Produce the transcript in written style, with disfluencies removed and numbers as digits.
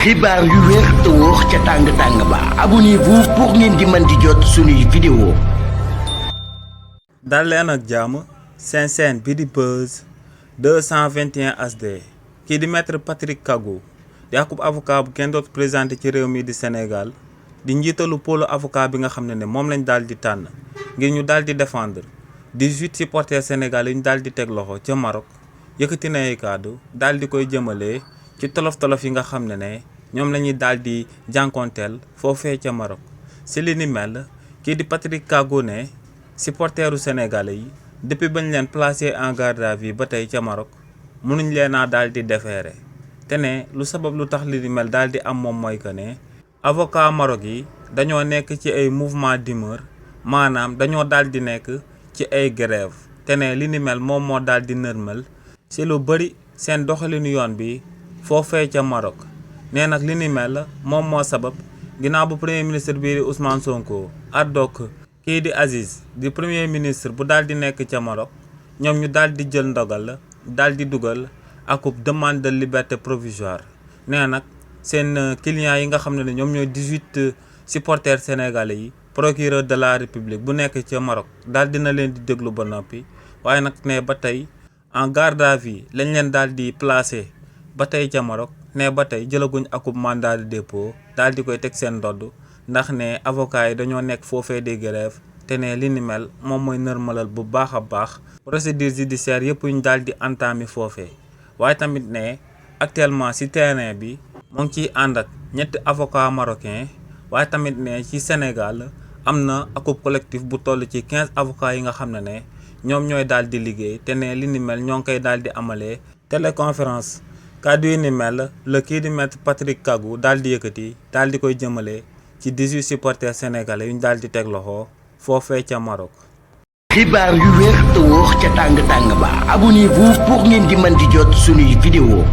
xibaar yu wér te wóor ca tàng ba abonnez-vous pour ngeen di mën di jot suñuy vidéo. dal leen ak jàmm seen chaîne bi di Buzz 221 HD kii di maître Patrick Kagou di akub avocat bu kenn dootu présenté ci réew mi di Sénégal di njiitalu pôlu avocat bi nga xam ne moom lañ daal di tànn ngir ñu daal di défendre 18 supporters sénégal yi ñu daal di teg loxo ca Maroc yëkkati na ay kàddu daal di koy jëmale ci tolof-tolof yi nga xam ne ñoom la ñuy daal di jànkonteel foofee ca Maroc si li ni mel kii di Patrick Kagou ne supporteru sénégalais yi depuis bañ leen placé en garde à vue ba tey ca Maroc mënuñ leen a daal di defeere te ne lu sabab lu tax li ni mel daal di am moom mooy que ne avocat Maroc yi dañoo nekk ci ay mouvement d'humeur maanaam dañoo daal di nekk ci ay grève te ne li ni mel moom moo daal di nërmal si lu bëri seen doxalinu yoon bi foofee ca Maroc nee nag li ni mel moom moo sabab ginnaaw bu premier ministre bii di Ousmane Sonko àddoog kii di Aziz di premier ministre bu daal di nekk ca Maroc ñoom ñu daal di jël ndogal daal di dugal akub demande de liberté provisoire nee nag seen clients yi nga xam ne ñoom ñooy 18 supporters sénégalais yi procureur de la république bu nekk ca Maroc daal dina leen di déglu ba noppi waaye nag ne ba tey en garde à vue lañ leen daal di placé ba tey ca Maroc ne ba tey jëlaguñ akub mandat de dépôt daal di koy teg seen ndodd ndax ne avocat yi dañoo nekk foofee di grève te ne li ni mel moom mooy nërmalal bu baax a baax procédure judiciaire yëpp ñu daal di entamé foofee waaye tamit ne actuellement ci terrain bi mu ngi ciy ànd ak ñetti avocat marocain waaye tamit ne ci Sénégal am na akub collectif bu toll ci 15 avocats yi nga xam ne ñoom ñooy daal di liggéey te ne li ni mel ñoo ngi koy daal di amalee téléconférence kàddu yi ni mel la kii di maître Patrick Kagou daal di yëkkati daal di koy jëmale ci 18 supporters sénégalais yu ñu daal di teg loxo foofee ca Maroc. xibaar yu wér te wóor ca tàng ba abonnez-vous pour ngeen di mën di jot suñuy vidéo.